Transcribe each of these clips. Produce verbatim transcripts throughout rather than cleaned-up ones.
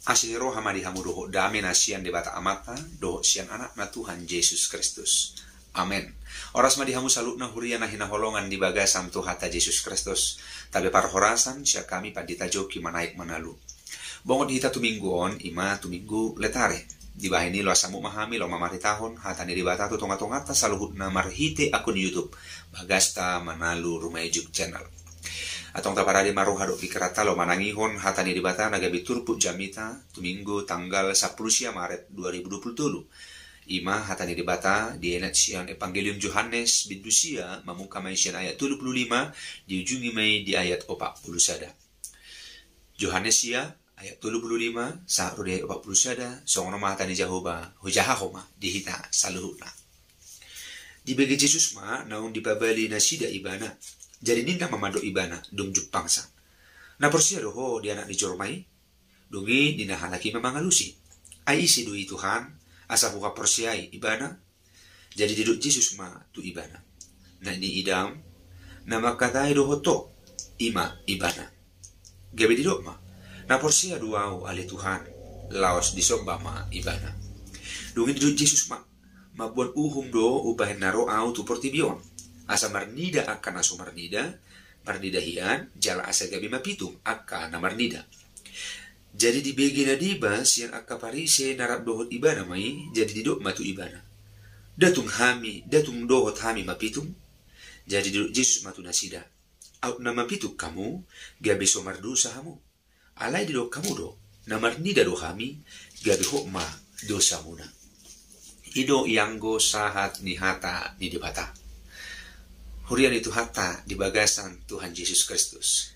Asi ni roha ma di hamu dohot dame na sian Debata Amanta dohot sian Anakna Tuhan Jesus Kristus. Amen. Horas ma di hamu saluhutna huria na hinaholongan di bagasan Tuhanta Jesus Kristus. Tabe parhorasan sian hami Pandita Joki Manaek Manalu. Bongot hita tu minggu on, ima tu minggu Letare. Dibahen i loas hamu ma hami laho mamaritahon hata ni Debata tu tongatonganta saluhutna marhite akun YouTube Bagasta Manalu Rumaijuk Channel. Antong taparade ma roha dohot pingkiranta laho manangihon hata ni Debata na gabe turpuk jamita tu minggu tanggal sampulu sia Maret dua ribu dua pulu tolu. Ima hata ni Debata dienet sian Evangelium Johannes bindu sia, mamungka ma i sian ayat tolu pulu lima, diujungi ma i di ayat opat pulu sada. Johannes sia, ayat tolu pulu lima sahat ro di ayat opat pulu sada, songon on ma hata ni Jahowa, hujaha ho ma di hita saluhutna. Dibege Jesus ma naung dipabali nasida Ibana. Jadi ninna ma mandok Ibana, dung jumpangsa: Na porsea do ho di Anak ni jolma i? Dung i nina halak i ma mangalusi: Ai ise do i Tuhan, asa huhaporseai Ibana? Jadi didok Jesus ma tu ibana: Na niidam, na mangkatai do ho, ima Ibana. Gabe didok ma: Na porsea do ahu ale Tuhan. Laos disomba ma Ibana. Dung i didok Jesus ma: Mamboan uhum do umbahen na ro ahu tu portibi on, asa marnida angka na so marnida, marnida hian, jala asa gabe mapitung angka na marnida. Jadi dibege na deba sian angka Parise na rap dohot Ibana ma i, jadi didok ma tu ibana: Nda tung hami, nda tung dohot hami mapitung? Jadi didok Jesus ma tu nasida: Aut na mapitung hamu, gabe so mardosa hamu. Alai didok hamu do: Na marnida do hami, gabe hot ma dosamuna. I do ianggo sahat ni hata ni Debata. Huria ni Tuhanta di bagasan Tuhan Jesus Kristus.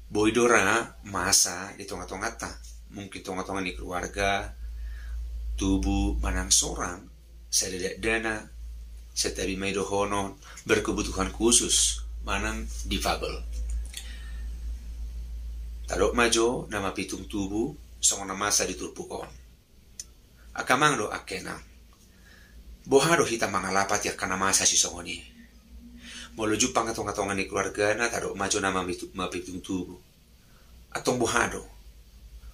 Boi do ra masa di tongatonganta, mungkin tongatonga ni keluarga, tubu manang sorang, sada dakdanak, santabi ma i dohonon berkebutuhan khusus manang difabel. Tadok ma jo na mapitung tubu songon na masa di turpuk on. Angka amang dohot angka inang, boha do hita mangalapati angka na masa sisongon i? Molo jumpang tongatonga ni keluargana, tadok ma jo na mapitu-, mapitung tubu. Antong boha do?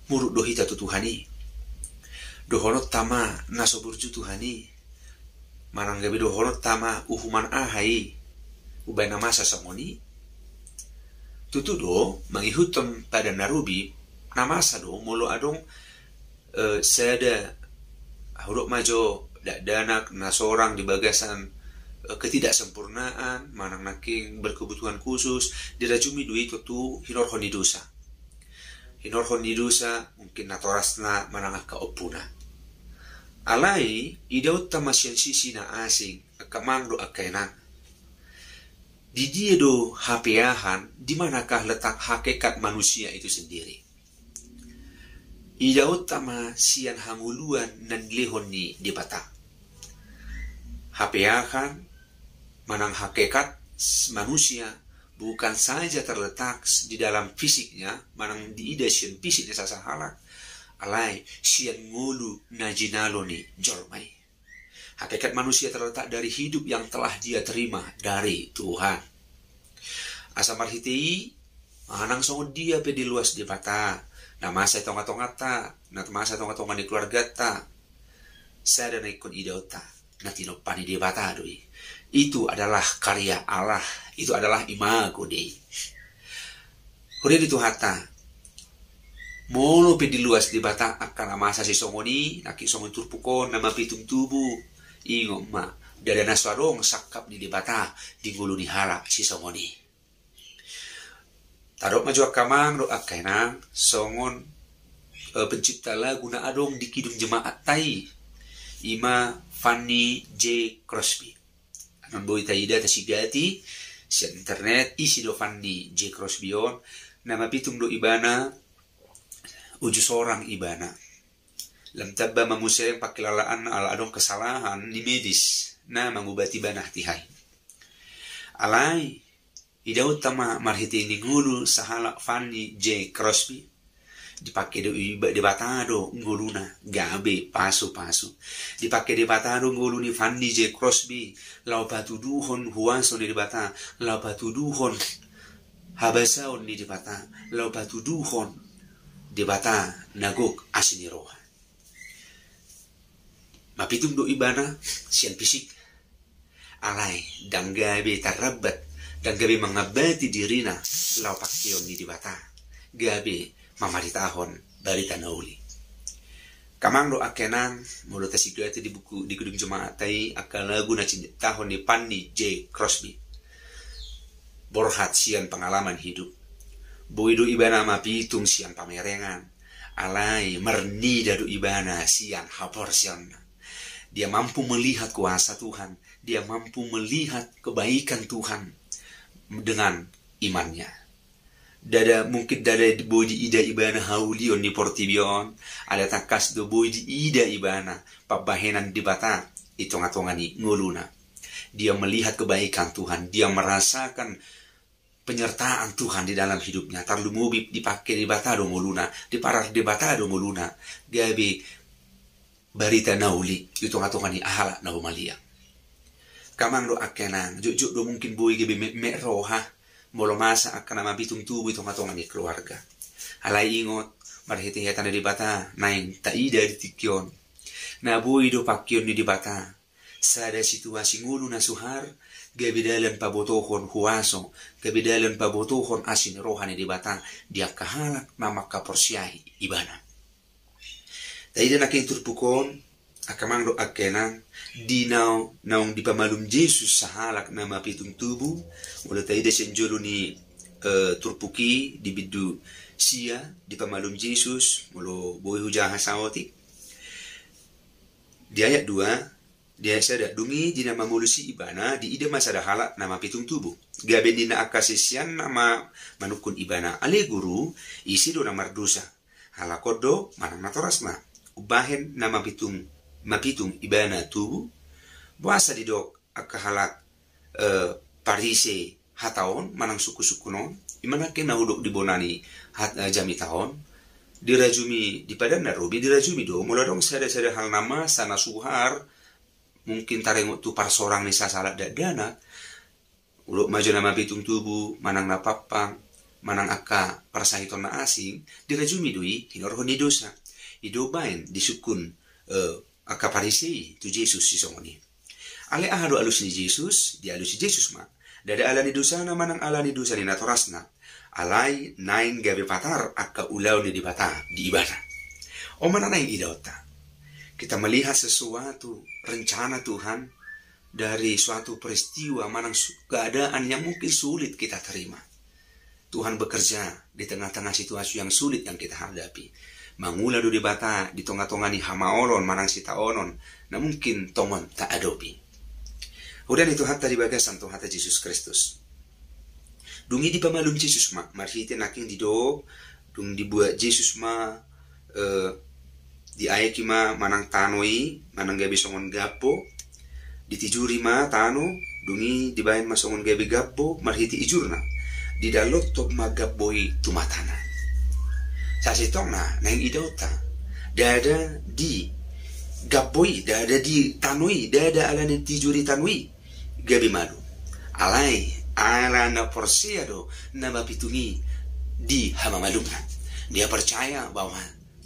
Muruk do hita tu Tuhan i? Dohononta ma na so burju Tuhan i? Manang gabe dohononta ma uhuman aha i umbahen na masa songon i? Tutu do, mangihuthon Padan na Robi, na masa do molo adong, eh, sada, hudok ma jo, dakdanak na sorang di bagasan, eh, ketidaksempurnaan manang nangkin berkebutuhan khusus, dirajumi do i tontu hinorhon ni dosa. Hinorhon ni dosa, mungkin natorasna manang angka ompuna. Alai idaonta ma sian sisi na asing, angka amang dohot angka inang, di dia do hapeahan, di manakah letak hakikat manusia itu sendiri? Idaonta ma sian hangoluan na nilehon ni Debata. Hapeahan manang hakikat manusia bukan saja terletak di dalam fisiknya, manang diida sian fisik ni sasahalak, alai sian ngolu na jinalo ni jolma i. Hakikat manusia terletak dari hidup yang telah dia terima dari Tuhan. Asa marhite i, manang songon dia pe diloas Debata na masa i tongatonganta, na masa tongatonga ni keluarganta, sada na ingkon idaonta, na tinompa ni Debata do i. Itu adalah karya Allah, itu adalah imago Dei. Huria ni Tuhanta, molo pe diloas Debata angka na masa sisongon i, nangkin songon turpuk on na mapitung tubu, ingot ma, ndada na so adong sangkap ni Debata di ngolu ni halak sisongon i. Tadok ma jo angka amang dohot angka inang, songon, eh, pencipta lagu na adong di kidung jemaatta i, ima Fanny J Crosby. Annon boi taida, tasigati sian internet, ise do Fanny J Crosby on. Na mapitung do ibana, uju sorang ibana. Lam tamba ma muse pangkilalaanna ala adong kesalahan ni medis na mangubati ibana hatiha i. Alai idaonta ma marhite ni ngolu sahalak Fanny J Crosby, dipake do iba-, Debata do ngoluna gabe pasupasu. Dipake Debata do ngolu ni Fanny J Crosby laho patuduhon huaso ni Debata, laho patuduhon habasaon ni Debata, laho patuduhon Debata na gok asi ni roha. Mapitung do ibana sian fisik. Alai ndang gabe tarlambat, ndang gabe mangambati dirina laho pangkeon ni Debata, gabe mamaritahon barita na uli. Angka amang dohot angka inang, molo tasigati di buku, di Kidung Jemaat i, angka lagu na ciniptahon ni Fanny J Crosby. Borhat sian pengalaman hidup. Boi do ibana mapitung sian pamerengan. Alai marnida do ibana sian haporseaonna. Dia mampu melihat kuasa Tuhan. Dia mampu melihat kebaikan Tuhan dengan imannya. Ndada, mungkin ndada boi diida ibana haulion ni portibi on, alai tangkas do boi diida ibana pambahenan Debata di tonga-tonga ni ngoluna. Dia melihat kebaikan Tuhan, dia merasakan penyertaan Tuhan di dalam hidupnya. Tarlumobi dipangke Debata do ngoluna, diparar Debata do ngoluna, gabe barita na uli di tonga-tonga ni halak na humaliang. Angka amang dohot angka inang, jotjot do mungkin boi gabe metmet roha molo masa angka na mapitung tubu di tonga-tonga ni keluarga. Alai ingot, marhite hata ni Debata naeng taida di tingki on, na boi do pangkeon ni Debata sada situasi ngolu na suhar, gabe dalan pabotohon huaso, gabe dalan pabotohon asi ni roha ni Debata di angka halak na mangkaporseai ibana. Taida nangkin turpuk on, angka amang dohot angka inang, di na, naung dipamalum Jesus sahalak na mapitung tubu. Molo taida sian jolo ni, eh, turpuk i di bindu sia, dipamalum Jesus, molo boi hujaha saotik. Di ayat dua, di ayat sada, dung i di na mamolus i ibana, diida ma sada halak na mapitung tubu. Gabe ninna angka siseanna ma manungkun ibana, "Ale Guru, ise do na mardosa? Halak on do manang natorasna? Umbahen na mapitung, mapitung ibana tubu?" Boasa didok angka halak, eh, Parise hata on manang sungkun-sungkun on? I ma nangkin na hudok di bona ni hat-, eh, jamita on. Dirajumi, di padan na robi dirajumi do, molo adong sada-sada hal na masa na suhar, mungkin taringot tu parsorang ni sasahalak dakdanak, hudok ma jo na mapitung tubu, manang na pampang, manang angka parsahiton na asing, dirajumi do i hinorhon ni dosa. I do umbahen disungkun, eh, angka Parise i tu Jesus sisongon i. Alai aha do alus ni Jesus? Dialusi Jesus ma, ndada ala ni dosana manang ala ni dosa ni natorasna, alai naeng gabe patar angka ulaon ni Debata di ibana. On ma na naeng idaonta. Kita melihat sesuatu rencana Tuhan dari suatu peristiwa manang su-, keadaan yang mungkin sulit kita terima. Tuhan bekerja di tengah-tengah situasi yang sulit yang kita hadapi. Mangula do Debata di tonga-tonga ni hamaolon manang sitaonon na mungkin tongon taadopi. Huria ni Tuhanta di bagasan Tuhanta Jesus Kristus. Dung i dipamalum Jesus ma, marhite nangkin didok, dung dibuat Jesus ma, eh, diaeki ma manang tano i, manang gabe songon gambo, ditijuri ma tano, dung i dibaen ma songon gabe gambo, marhite ijurna. Didalonton ma gambo i tu matana. Sasintongna, naeng idaonta. Ndada di gambo i, ndada di tano i, ndada ala ni tijuri tano i gabe malum. Alai, ala na porsea do na mapitung i di hamamalumna. Dia percaya bahwa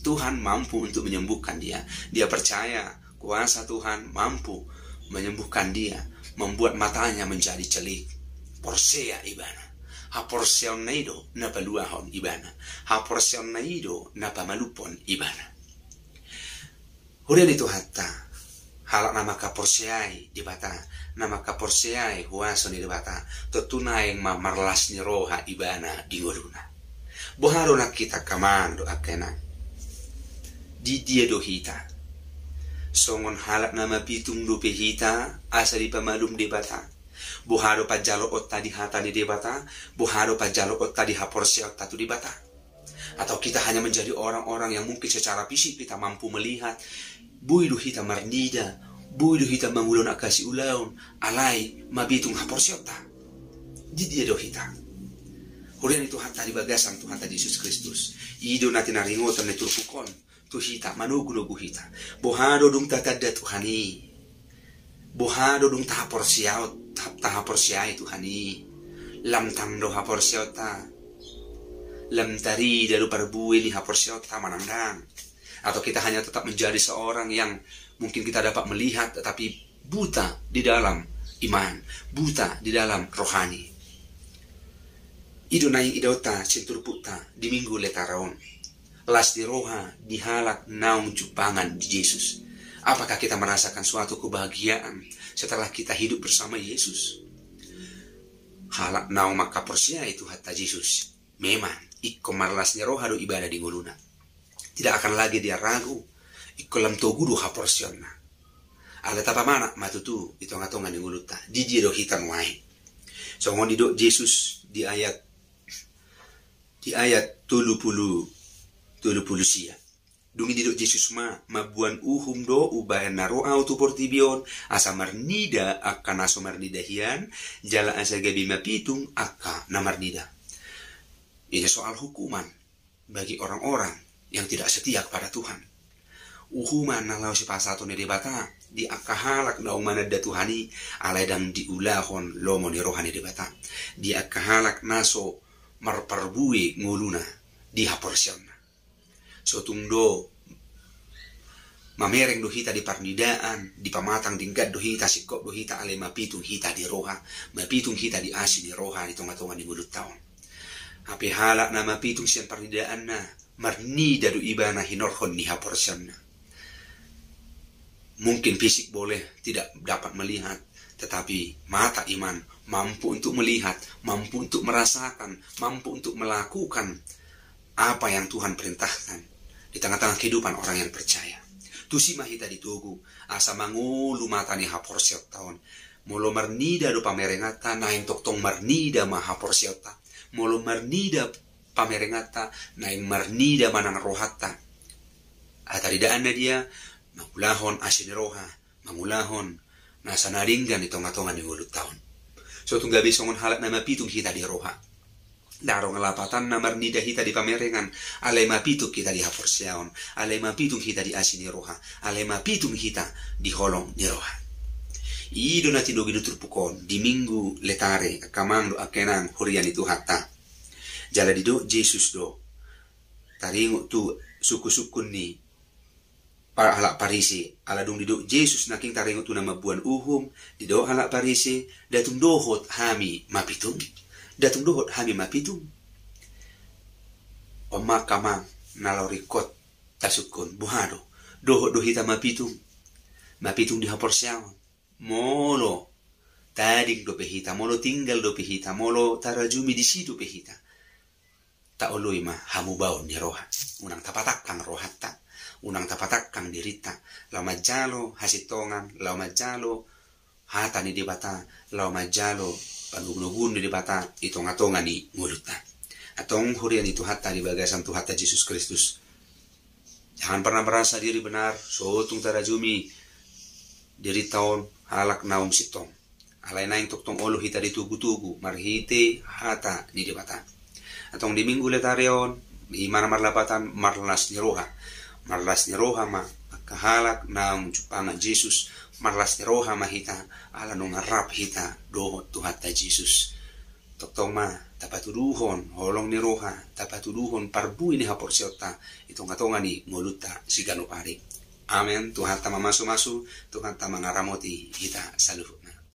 Tuhan mampu untuk menyembuhkan dia. Dia percaya kuasa Tuhan mampu menyembuhkan dia, membuat matanya menjadi celik. Porsea ibana. Haporseaonna i do na paluahon ibana. Haporseaonna i do na pamalumhon ibana. Huria ni Tuhanta, halak na mangkaporseai Debata, na mangkaporseai huaso ni Debata, tontu naeng ma marlas ni roha ibana di ngoluna. Boha do nang hita angka amang dohot angka inang? Di dia do hita? Songon halak na mapitung dope hita asa dipamalum Debata? Boha do panjaloonta di hata ni Debata? Boha do panjaloonta di haporseaonta tu Debata? Atau kita hanya menjadi orang-orang yang mungkin secara fisik kita mampu melihat, boi do hita marnida, boi do hita mangulahon angka siulaon, alai mapitung haporseaonta? Di dia do hita? Huria ni Tuhanta di bagasan Tuhanta Jesus Kristus. I do na tinaringotan ni turpuk on tu hita, manogunogu hita. Boha do dung tatanda Tuhan i? Boha do dung tahaporseao-, ta-, tahaporseai Tuhan i? Lam tang do haporseaonta? Lam tarida do parbue ni haporseaonta manang ndang? Atau kita hanya tetap menjadi seorang yang mungkin kita dapat melihat tetapi buta di dalam iman, buta di dalam rohani? I do naeng idaonta sian turpukta di Minggu Letare on. Las ni roha di halak naung jumpangan di Jesus. Apakah kita merasakan suatu kebahagiaan setelah kita hidup bersama Yesus? Halak naung mangkaporseai Tuhanta Jesus memang ingkon marlas ni roha do ibana di ngoluna. Tidak akan lagi dia ragu, ingkon lam togu do haporseaonna. Ala tapamanat ma tutu di tonga-tonga ni ngolunta, di dia do hita nuaeng. Songon didok Jesus di ayat, di ayat tolu pulu, tolu pulu sia. Dung i didok Jesus ma, mamboan uhum do umbahen na ro Ahu tu portibi on, asa marnida angka na so marnida hian, jala asa gabe mapitung angka na marnida. Ini soal hukuman bagi orang-orang yang tidak setia kepada Tuhan. Uhuman na laho sipasahaton ni Debata di angka halak naung mananda Tuhan i, alai ndang diulahon lomo ni roha ni Debata. Di angka halak na so marparbue ngoluna di haporseaonna. So tung do mamereng do hita di parnidaan, di pamatang denggan do hita, singkop do hita, alai mapitung hita di roha, mapitung hita di asi ni roha di tonga-tonga ni ngolunta on. Hape halak na mapitung sian parnidaanna, marnida do ibana hinorhon ni haporseaonna. Mungkin fisik boleh tidak dapat melihat, tetapi mata iman mampu untuk melihat, mampu untuk merasakan, mampu untuk melakukan apa yang Tuhan perintahkan di tengah-tengah kehidupan orang yang percaya. Tusi ma hita ditogu, asa mangolu mata ni haporseaonta on. Molo marnida do pamerenganta, naeng tongtong marnida ma haporseaonta. Molo marnida pamerenganta, naeng marnida ma nang rohanta. Hataridaanna dia, mangulahon asi ni roha, mangulahon nasa na denggan di tonga-tonga ni ngolunta on. So tung gabe songon halak na mapitung hita di roha. Ndang adong lapatanna marnida hita di pamerengan, alai mapitung hita di haporseaon, alai mapitung hita di asi ni roha, alai mapitung hita di holong ni roha. I do na tinogu ni turpuk on di Minggu Letare, angka amang dohot angka inang huria ni Tuhanta. Jala didok Jesus do, taringot tu sungkun-sungkun ni pa-, halak Parise, ala dung didok Jesus nangkin taringot tu na mamboan uhum, didok halak Parise, nda tung dohot hami mapitung? Nda tung dohot hami mapitung? On ma angka amang na laho ringkot tasungkun, boha do? Dohot do hita mapitung? Mapitung di haporseaon. Molo tading dope hita, molo tinggal dope hita, molo tarajumi disi dope hita, taoloi ma hamubaon ni roha. Unang tapatangkang rohanta, unang tapatangkang dirinta, laho manjalo hasintongan, laho manjalo hata ni Debata, laho manjalo panogunoguon ni Debata di tonga-tonga ni ngolunta. Antong huria ni Tuhanta di bagasan Tuhanta Jesus Kristus, jangan pernah merasa diri benar, so tung tarajumi dirinta on halak naung sintong. Alai naeng tongtong olo hita ditogu-togu marhite hata ni Debata. Antong di Minggu Letare on, i ma na marlapatan marlas ni roha. Marlas ni roha ma angka halak naung jumpangan Jesus, marlas ni roha ma hita ala nunga rap hita dohot Tuhanta Jesus. Tongtong ma tapatuduhon holong ni roha, tapatuduhon parbue ni haporseaonta di tonga-tonga ni ngolunta siganup ari. Amen. Tuhanta mamasu-masu, Tuhanta mangaramoti hita saluhut.